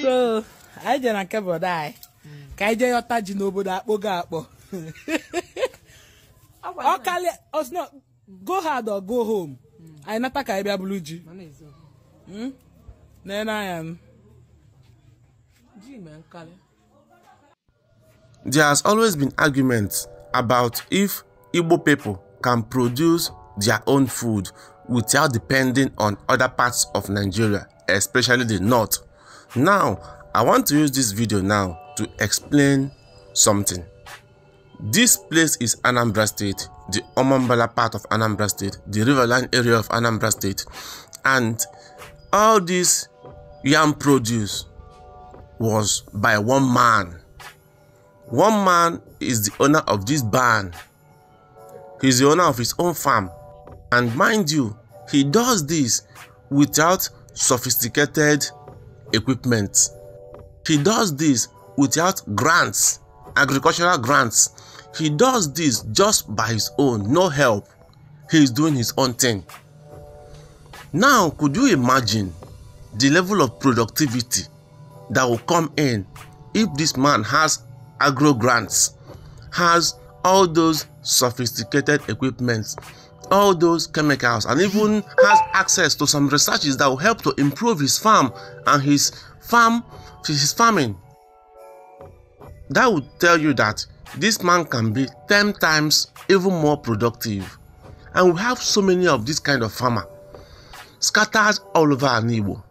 So anyị jere na nke brother anyị ka anyị jee yọta ji n'obodo akpọgo akpọ. Ọ kalịa osno go hard or go home. Anyị nata ka anyị bịa bulu ji. Nene anya. Ji mee nkalị. There has always been arguments about if Igbo people can produce their own food without depending on other parts of Nigeria, especially the north. Now, I want to use this video now to explain something. This place is Anambra State, the Omambala part of Anambra State, the Riverline area of Anambra State, and all this yam produce was by one man. One man is the owner of this barn. He's the owner of his own farm. And mind you, he does this without sophisticated equipment. He does this without grants, agricultural grants. He does this just by his own, no help. He is doing his own thing. Now, could you imagine the level of productivity that will come in if this man has agro grants, has all those sophisticated equipment, all those chemicals, and even has access to some researches that will help to improve his farm and his farming? That would tell you that this man can be 10 times even more productive. And we have so many of this kind of farmer scattered all over Igbo.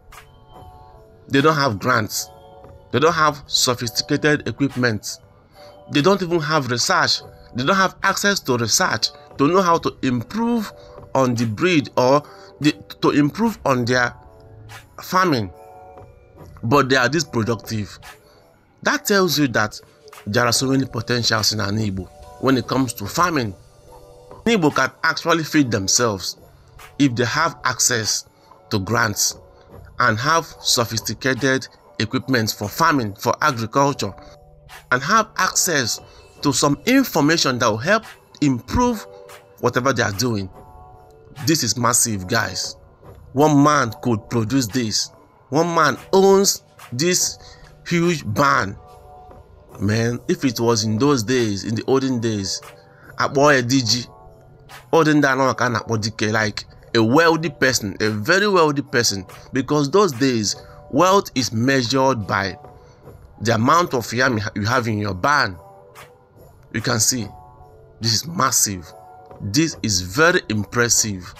They don't have grants. They don't have sophisticated equipment. They don't even have research. They don't have access to research to know how to improve on the breed or to improve on their farming. But they are this productive. That tells you that there are so many potentials in Igbo when it comes to farming. Igbo can actually feed themselves if they have access to grants and have sophisticated equipment for farming, for agriculture, and have access to some information that will help improve whatever they are doing. This is massive, guys. One man could produce this. One man owns this huge barn. Man, if it was in those days, in the olden days, akpọ DG, olden day, like a wealthy person, a very wealthy person, because those days, wealth is measured by the amount of yam you have in your barn. You can see, this is massive. This is very impressive.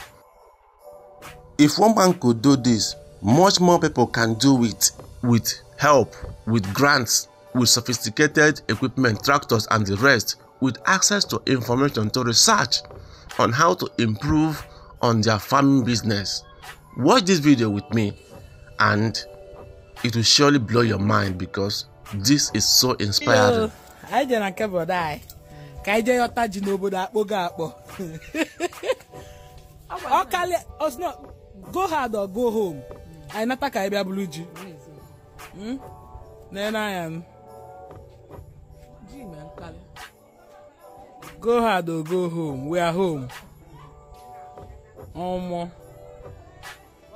If one man could do this, much more people can do it with help, with grants, with sophisticated equipment, tractors and the rest, with access to information, to research on how to improve on their farming business. Watch this video with me and it will surely blow your mind, because this is so inspiring. Anyị jere na nke brother anyị ka anyị jee yọta ji n'obodo akpọgo akpọ. Ọ kalịa osno go hard or go home. Anyị nata ka anyị bịa bulu ji. Nene anya. Ji mee nkalị. Go hard or go home. We are home. Omo.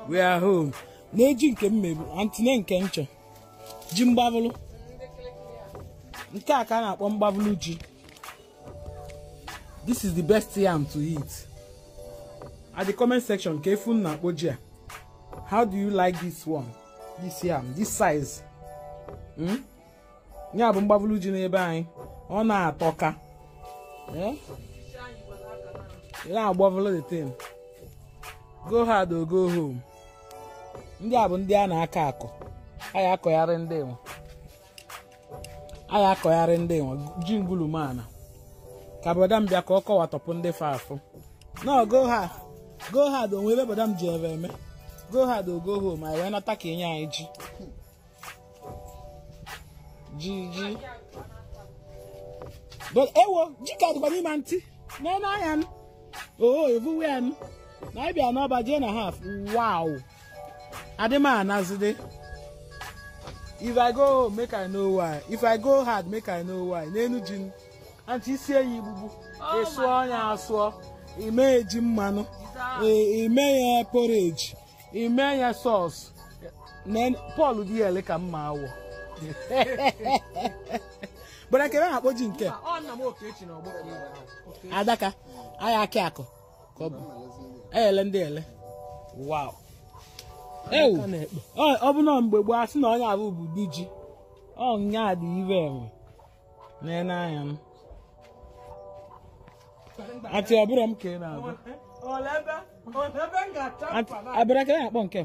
We are home. Na-eji nke mmebu, antine nke nchọ. Ji mgbabulu. Nke a ka a na-akpọ mgbabulu ji. This is the best yam to eat. At the comment section, ka efu na-akpọ ji a. How do you like this one? This yam, this size. Ya bụ mgbabulu ji n'ebe anyị. Ọ na-atọka. Ị na-agbabulu the thing. Go hard or go home. Ndị a bụ ndị a na-akọ akọ. Anyị akọgharị ndị nwe. Anyị akọgharị ndị nwe. Ji ngulumana. Ka brother m bịa ka ọ kọwatọpụ ndị fa afụ. No, go hard. Go hard onwe ebe brother m ji ebe eme. Go hard or go home. Anyị wee nata ka enye anyị ji. Ji ji. But ewo, ji ka dịkwa n'ime ntị. Nene anya m. Oh, evuwe m. Na anyị bịa n'ọba jee na half. Wow. Adema anazide. If I go home, make I know why. If I go hard, make I know why. Nenu jin. Auntie isi eyi igbugbu. Esuo anya asụọ. Ime ji mmanụ. Ime ya porridge. Ime ya sauce. Paul dị ele ka mma awọ. Bụra kebe na-akpọ ji nke adaka aya akị akụ ka ọ bụ ele ndị ele. Wow. Ewu ọ bụ na mgbe gboo asị na onye abụ bụ di ji ọ nya dị ive enwe nene anya m atị ọ bụrụ m ka ị na-abụ abịara kebe na-akpọ nke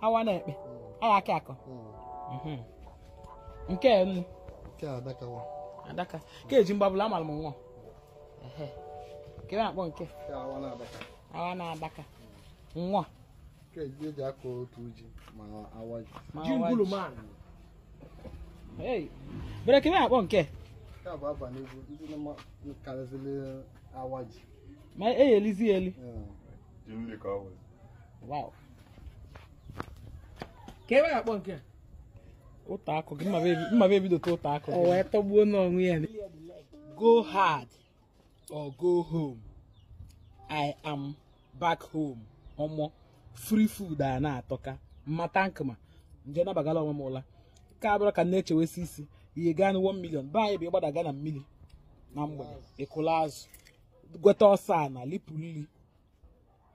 awa na-ekpe aya akị akụ. Nke nnu adaka ka eji mgbabụla amara m nwa ke na-akpọ nke awa na-adaka nwa bere ke na-akpọ nke ma eyelizi eli. Wow. Ke na-akpọ nke ụta akụ gị mma be ebido ụta akụ o wee tọgbuo n'onwe ya. Go hard or go home. I am back home. Omo free food a na-atọka mmata nkma nje nabagala onwe m ụla ka abụrụ ka na-echewesi isi ihe gaa na 1 million ba anyị bụ ịgbadaga na mmiri na mgbede ịkụla azụ gweta ọsọ a na lipụ nri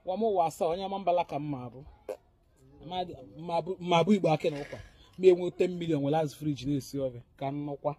wamụwa asaa onye ama mbala ka mma abụ ma bụ igbo akị na ụkwa ma enwe 10 million nwere azụ friji na-esi ọbịa ka nnukwa.